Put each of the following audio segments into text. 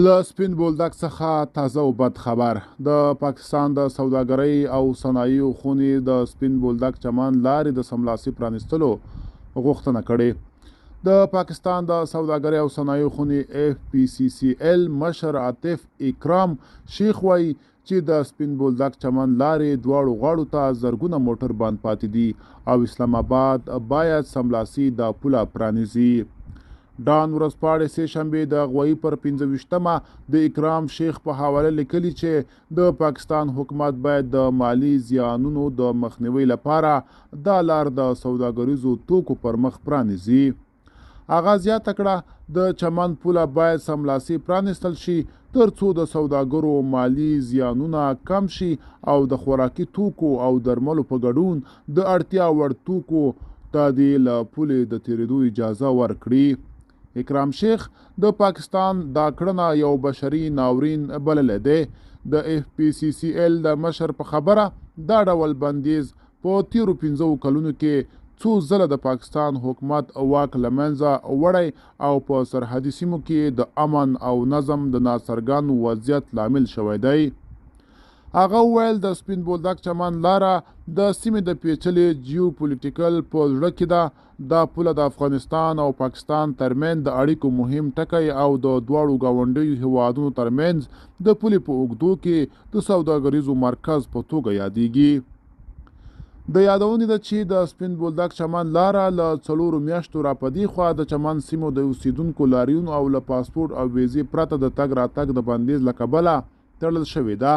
له سپین بولدک څخه تازه او بد خبر. د پاکستان د سوداګرۍ او صنایعو خونې د سپین بولدک چمن لارې د سملاسي پرانیستلو غوښتنه کړې. د پاکستان د سوداګرۍ او صنایعو خونې اف پي سي سي ایل مشر عاطف اکرام شیخ وایي چې د سپین بولدک چمن لارې دواړو غاړو ته زرګونه موټر بند پاتې دي او اسلام اباد باید سملاسي دا پوله پرانیزي. ډان ورځپاڼې سې شنبه د غویي پر 25مه د اکرام شیخ په حواله لیکلي چې د پاکستان حکومت باید د مالي زیانونو د مخنیوي لپاره دا لار د سوداګریزو توکو پر مخ پرانیزي. هغه زیاته کړه، د چمن پوله باید سملاسي پرانیستل شي ترڅو د سوداګرو مالي زیانونه کم شي او د خوراکي توکو او درملو په ګډون د اړتیا وړ توکو ته دې له پولې د تېرېدو اجازه ورکړي. اکرام شیخ د پاکستان دا کړنه یو بشري ناورین بللی دی. د اف پي سي سي ایل د مشر په خبره، دا ډول بندیز په تېرو 5 کلونو کې څو ځله د پاکستان حکومت واک له منځه وړی او په سرحدي سیمو کې د امن او نظم د ناڅرګند وضعیت لامل شوی دی. هغه وویل، د سپین بولدک چمن لاره د سیمې د پیچلې جیوپولیټیکل په زړه کې ده. دا پوله د افغانستان او پاکستان ترمنځ د اړیکو مهم ټکی او د دواړو ګاونډیو هیوادونو ترمنځ د پولې په اوږدو کې د سوداګریزو مرکز په توګه یادیږي. د یادونې ده چې د سپین بولدک چمن لاره له 4 میاشتو راپدیخوا د چمن سیمو د اوسیدونکو لاریون او له پاسپورټ او ویزې پرته د تګ راتګ د بندیز له کبله تړل شوې ده.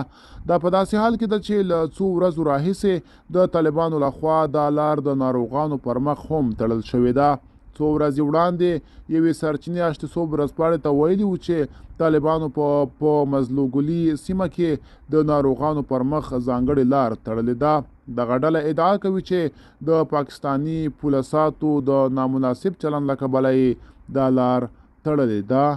دا په داسې حال کې ده چې له څو ورځو راهیسې د طالبانو لخوا دا لار د ناروغانو پر مخ هم تړل شوې ده. څو ورځې وړاندې یوې سرچینې هشت صبح ورځپاڼې ته ویلي وو چې طالبانو په مزلوګلي سیمه کې د ناروغانو پر مخ ځانګړې لار تړلې ده. دغه ډله ادعا کوي چې د پاکستاني پوله ساتو د نامناسب چلند له کبله یې دا لار تړلې ده.